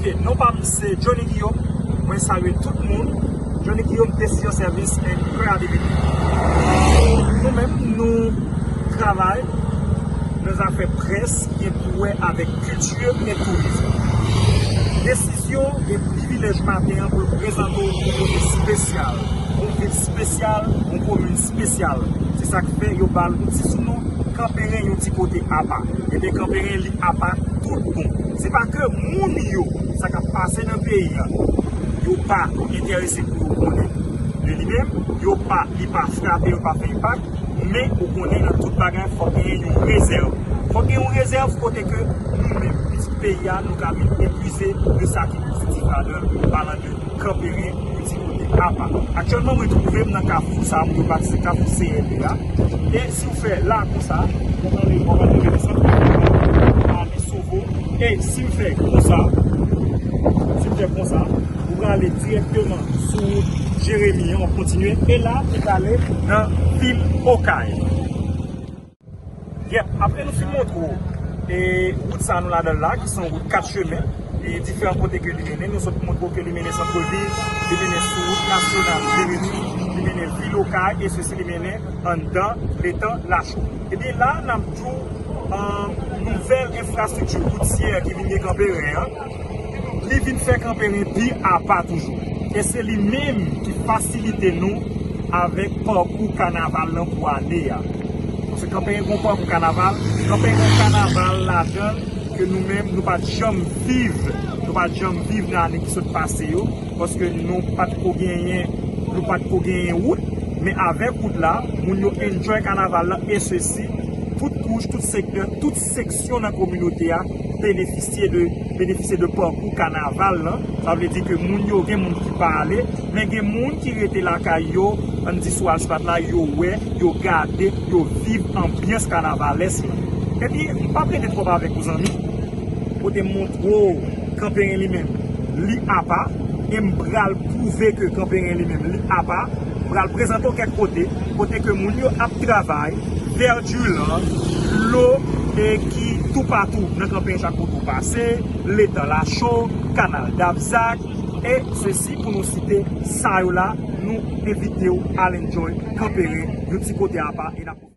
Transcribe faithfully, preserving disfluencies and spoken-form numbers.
Ok, non pa m se Johnny Guillaume. Mwen salye tout moun. Johnny Guillaume, Décision Service and Creativity. Nou menm, nou travay nan zafè près ki gen pou wè avèk kilti e tourizm. Décision gen privilèj maten an pou l prezante w yon kote espesyal, yon vil espesyal, yon komin espesyal. Se sa k fè yo ba l yon ti sounon Kanperen, yon ti kote apa. Ebyen, Kanperen li apa tout bon. Se pa ke moun yo, sa k ap pase nan peyi a, yo pa enterese pou yo konnen de li menm, yo pa, li pa frape, yo pa fè enpak, men ou konnen nan tout bagay fòk genyen yon rezèv. Fòk gen yon rezèv kote ke nou menm, pitit peyi a, nou ka vin epuize de sa ki pozitif ladan l, palan de Kanperen, yon ti kote apa. Aktyèlman, mwen twouve m nan kafou sa, mwen pase kafou C L E a. E si w fè la konsa, w prale, w prale nan sant, w ale Sovo. E si m fè konsa, si m fè konsa, w prale dirèkteman sou wout Jeremi an, w ap kontinye. E la, w prale nan vil Okay. Yep, apre nou fin montre w, e, wout sa nou ladan l la, ki se yon wout kat chemen, e diferan kote ke li mennen, nou sot montre w ke li mennen santvil, li mennen sou wout nasyonal Jeremi, li mennen vil Okay, e sesi li mennen anndan letan Lacho. Ebyen la, n ap di w, an, nouvèl enfrastrikti woutyè ki vin gen Kanperen an, li vin fè Kanperen pi apa toujou. E se li menm ki fasilite nou avèk pakou kanaval lan pou ane a. Paske Kanperen gen yon pakou kanaval, Kanperen gen yon kanaval ladan l ke nou menm, nou pa t janm viv, nou pa t janm viv nan ane ki sot pase yo, paske nou pa t ko genyen, nou pa t ko genyen wout, men avèk wout la, moun yo enjoy kanaval lan, e sesi, tout kouch, tout sektè, tout seksyon nan kominote a benefisye de, benefisye de pakou kanaval lan. Sa vle di ke moun yo, gen moun ki pa ale, men gen moun ki rete lakay yo, ann di sou Alspat la, yo wè, yo gade, yo viv anbyans kanavalès lan. Epi, m p ap rete twòp avèk ou, zanmi. Kote m montre w Kanperen li menm, li apa, e m pral pwouve ke Kanperen li menm, li apa. M pral prezante w kèk kote, kote ke moun yo ap travay, vèdi lan, dlo, e ki toupatou nan Kanperen chak kote w pase, letan Lacho, kanal Davzak, e sesi pou nou site sa yo la, nou envite w al enjoy Kanperen, yon ti kote apa, e n ap